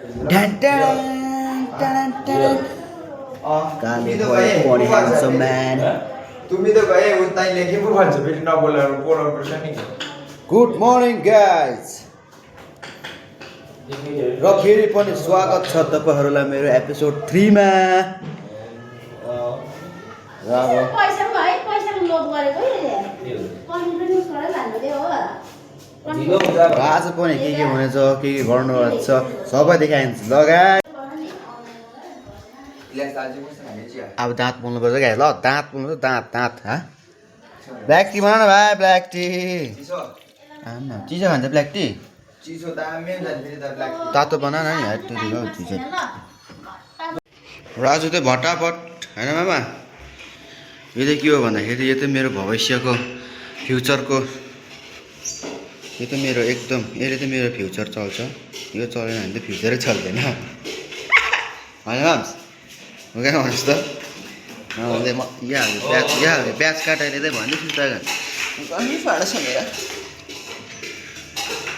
Dun, dun, dun, dun. काले भए पनि handsome man. तुम्ही तर गए उता लेके पो भन्छ फेरि नबोलेर बोलाउनु पर्छ नि Good morning guys. र फेरि पनि स्वागत छ तपाईहरुलाई मेरो एपिसोड 3 मा। र अब आज पनि के हुनेछ के गर्नु छ सबै देखाइन्छ ल गाइस। अब दाँत पोल्नु पर्छ गाइस ल दाँत पोल्नु दाँत हा ब्ल्याक टी बनाउनु भाइ ब्ल्याक टी चिसो खान्छ ब्ल्याक टी चिसो दामी हुन्छ फेरि त ब्ल्याक तातो बना न नि त्यो चिसो राजु चाहिँ भटाभट हैन मामा यो चाहिँ के हो भन्दाखेरि यो त मेरो भविष्यको फ्युचरको यो त मेरो एकदम यसले त मेरो फ्युचर चल्छ यो चलेन भने त फ्युचरै चल्दैन हैन माम्स हो क्या भन्नुहोस् त प्याज काटेर चाहिँ भन्दैछु त कहीँ फाडो छ मेरा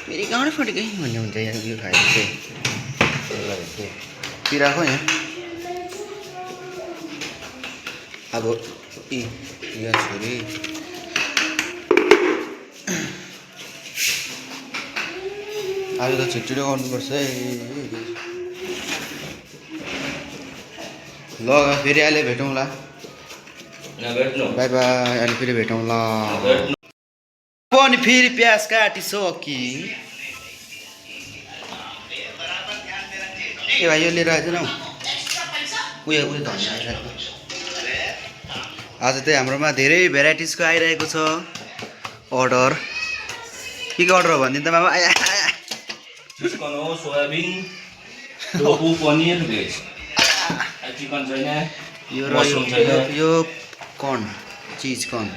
फेरि गाउँडै फटेकै भन्ने हुन्छ यहाँ यो खाएर चाहिँ पिराको यहाँ अब यहाँ छोरी आज त छिटो गर्नुपर्छ है ल फेरि अहिले भेटौँला बाई बाई अहिले फेरि भेटौँला पनि फेरि प्याज काटिसकि ए भाइ यो लिएर आएछ न उयो धनियाँ आज चाहिँ हाम्रोमा धेरै भेराइटिजको आइरहेको छ अर्डर के अर्डर हो भनिदिनु त मामा चिकन हो soybean tofu paneer veg chicken छैन यो कर्न चिज कर्न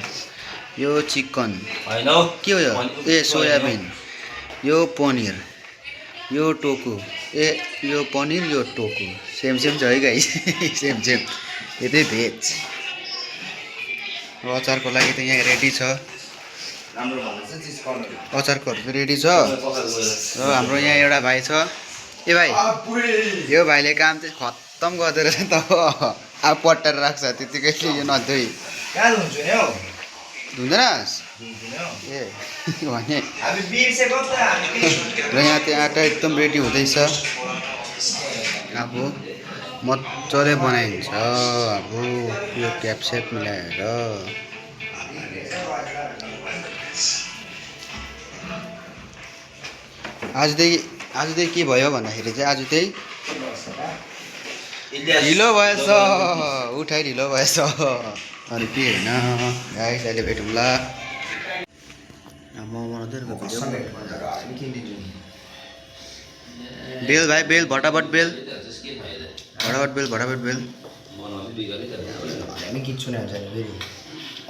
यो चिकन हैन के हो यो ए सोयाबिन यो पनिर यो टोकु ए यो पनिर यो टोकु सेम छ है गाइस सेम यो चाहिँ भेज अचारको लागि त यहाँ रेडी छ राम्रो भन्दैछ चिज कर्न अचारकोहरू त रेडी छ र हाम्रो यहाँ एउटा भाइ छ ए भाइ यो भाइले काम चाहिँ खत्तम गर्दो रहेछ त अब पट्टाएर राख्छ त्यतिकै यो नधोइ कहाँ हुन्छु नि हौ धुँदैनस् ए भने हामी बिर्सेको त हामी र यहाँ त्यो आँटा एकदम रेडी हुँदैछ अब मजाले बनाइन्छ अब यो क्यापसेप मिलाएर आजदेखि के भयो भन्दाखेरि चाहिँ आज चाहिँ ढिलो भएछ उठाइ ढिलो भएछ अनि के होइन गाइस अहिले भेटौँला म बनाउँदै बेल भाइ बेल भटाभट बेल हामी किच्छु नै हुन्छ नि फेरि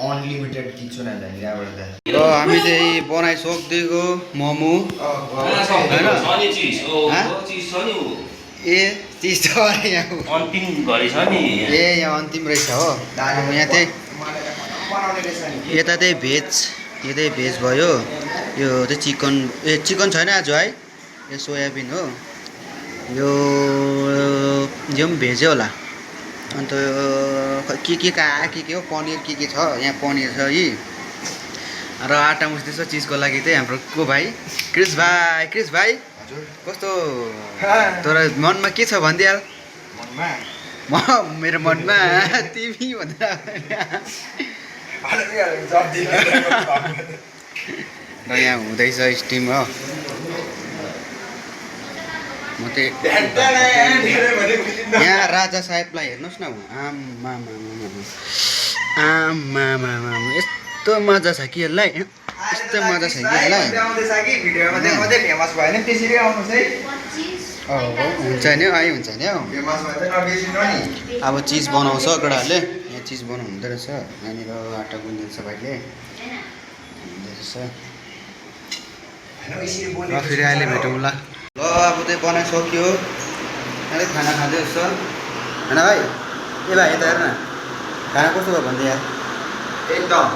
अनलिमिटेड किच्छु नै हुन्छ नि त्यहाँबाट र हामी चाहिँ बनाइसक्दिएको मोमो ए चिज छ अरे यहाँ अन्तिम घरि छ नि ए यहाँ अन्तिम रहेछ हो यहाँ चाहिँ यता चाहिँ भेज भयो यो चाहिँ चिकन छैन आज है यो सोयाबिन हो यो पनि भेजै होला अन्त के हो पनिर के छ यहाँ पनिर छ यी र आँटा मुस्दैछ चिजको लागि चाहिँ हाम्रो को भाइ क्रिस भाइ कस्तो तर मनमा के छ भनिदिहाल मेरो मनमा तिमी भन्दा र यहाँ हुँदैछ स्टिम हो म चाहिँ यहाँ राजा साहेबलाई हेर्नुहोस् न आमा यस्तो मजा छ कि यसलाई यस्तो मजा छ कि यसलाई हुन्छ नि है हुन्छ नि हौ अब चिज बनाउँछ केटाहरूले यहाँ चिज बनाउनु हुँदो रहेछ यहाँनिर आँटा गुन्दिन्छ भाइले र फेरि अहिले भेटौँला ल अब चाहिँ बनाइसक्यो अहिले खाना खाँदै छ होइन भाइ ए भाइ यता हेर न खाना कस्तो भयो भन्दै यार एकदम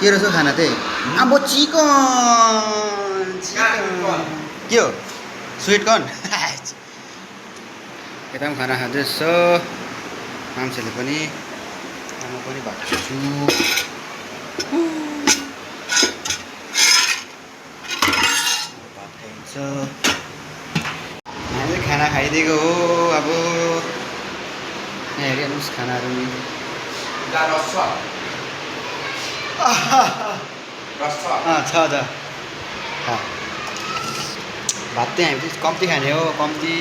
के रहेछ खाना चाहिँ अब चिकन के हो स्वीट कर्न यता पनि खाना खाँदैछ मान्छेले पनि म पनि भात खान्छु भात खाइन्छ हामीले खाना खाइदिएको हो अब यहाँ हेरिहाल्नुहोस् खानाहरू छ त भात चाहिँ हामी चाहिँ कम्ती खाने हो कम्ती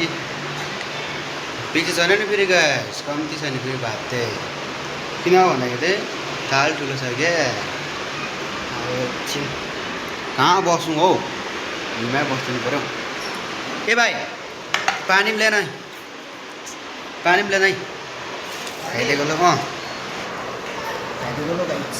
बेसी छैन नि फेरि गाइस कम्ती छ नि फेरि भात चाहिँ किन भन्दाखेरि चाहिँ दाल ठुलो छ क्या अब एकछिन कहाँ बस्नु हौ हिँडमै बस्नु पऱ्यो ए भाइ पानी पनि ल्याएन पानी पनि ल्याएन है खाइदिएको ल खाइदिएको ल गाइस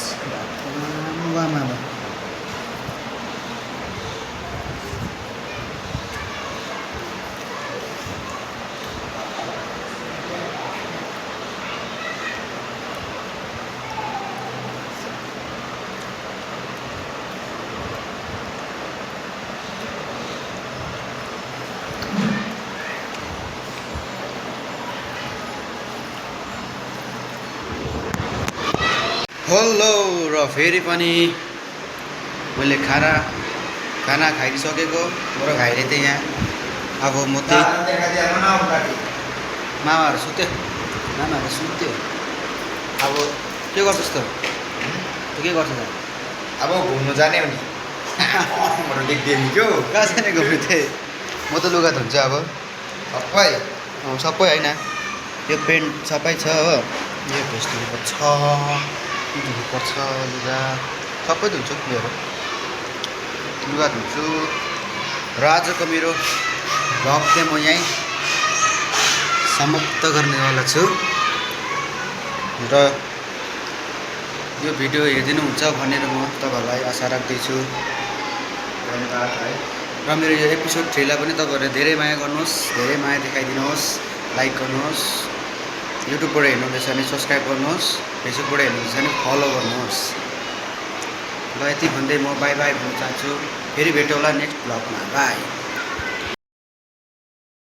हेलो र फेरि पनि मैले खाना खाइसकेको मेरो भाइले चाहिँ यहाँ अब म त्यही मामाहरू सुत्यो अब के गर्छस् त के गर्छ त अब घुम्नु जाने हो नि मेरो देख्दै नि क्यो कहाँ जाने घुम्नु थिएँ म त लुगा धुन्छु अब सबै सबै होइन यो पेन्ट सबै छ हो यो भेस्ट धुनुपर्छ धुनुपर्छ लुगा सबै धुन्छु मेरो लुगा धुन्छु र आजको मेरो भ्लग चाहिँ म यहीँ समाप्त गर्नेवाला छु र यो भिडियो हेरिदिनुहुन्छ भनेर म तपाईँहरूलाई आशा राख्दैछु र मेरो यो एपिसोड 3 लाई पनि तपाईँहरूले धेरै माया गर्नुहोस् धेरै माया देखाइदिनुहोस् लाइक गर्नुहोस् युट्युबबाट हेर्नुहुँदैछ भने सब्सक्राइब गर्नुहोस् फेसबुकबाट हेर्नुहुँदैछ भने फलो गर्नुहोस् ल यति भन्दै म बाई बाई भन्न चाहन्छु फेरि भेटौँला नेक्स्ट भ्लगमा बाई